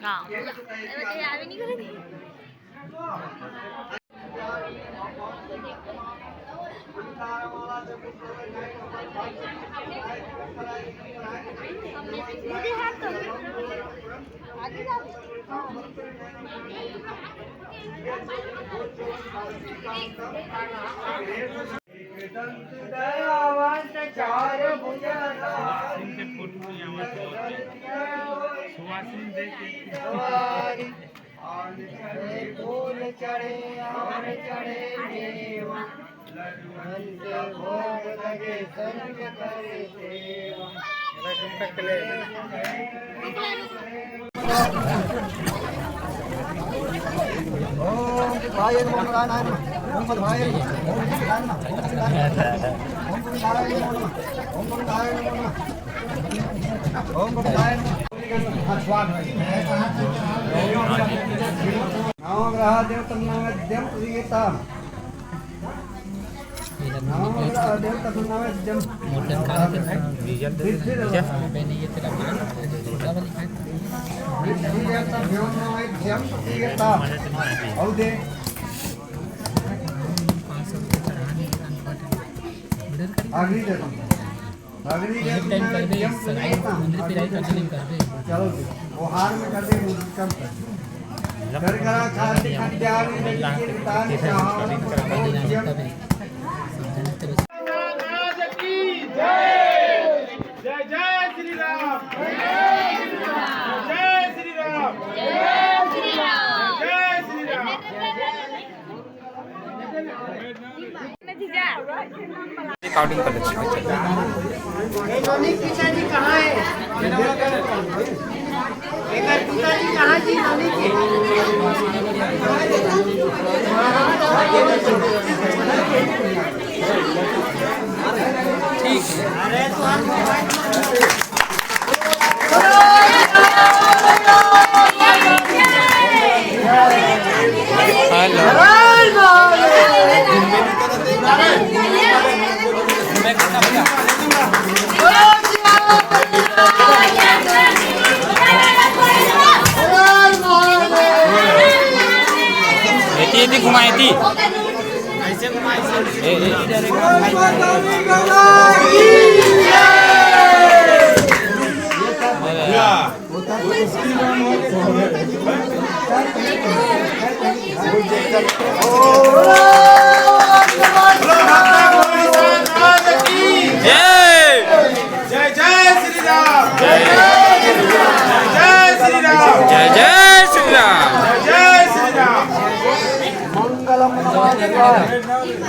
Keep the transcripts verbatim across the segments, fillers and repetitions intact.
गाँव। अरे बेटे, आवे नहीं करे। दयावंत चार भुजा धारी। सुवासिन देख के। आन चढ़े फूल चढ़े, आन चढ़े मेवा। लड्डू के भोग लगे सर्व कर सेवा। ओम बुधाय नमः, ओम बुधाय नमः, ओम बुधाय नमः, ओम बुधाय नमः, ओम बुधाय नमः, ओम बुधाय नमः। नवग्रह देवतम नैवेद्यम प्रीयताम। नवग्रह देवतम नैवेद्यम। मोटन का है तेरा? डीजल दे दे, डीजल। पे नहीं है तेरा, छोटा वाली खाए। विधि देवतम नैवेद्यम प्रीयताम। और दे। पाँच सौ रुपये चढ़ाने के बाद ऑर्डर करेंगे। अगली दे दो। अगली दे दो। टाइम कर दे, सगाई, मंदिर पे राई कर दे, कर दे। चलो जी, वो हार में कर दे, वो कम कर दे। कर करा, खाली खंड आगे लगी, तान कहाँ। महाराज की जय। जय जय श्री राम। जय श्री राम। जय श्री राम। रिकॉर्डिंग कर लेते हैं। नोनी पिताजी कहाँ है? एकर पिताजी कहाँ जी नोनी के? ठीक है। अरे तो हम हेलो। एती, एती घुमा, एती। ए, ए। जय। जय जय श्री राम। जय जय श्री राम। जय जय श्री राम। जय जय श्री राम। मंगलम नमस्कार।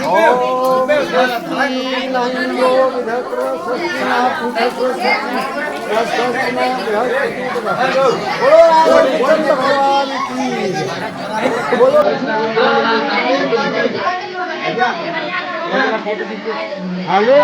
ओम स्वस्ति न इंद्रो विधत्र स्वस्ति न पुरुषो स्वस्ति न स्वस्ति न बृहस्पति। बोलो रामचंद्र भगवान की। बोलो। हेलो।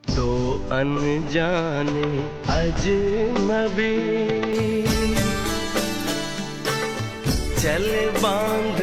दो अनजाने अजनबी चल बांध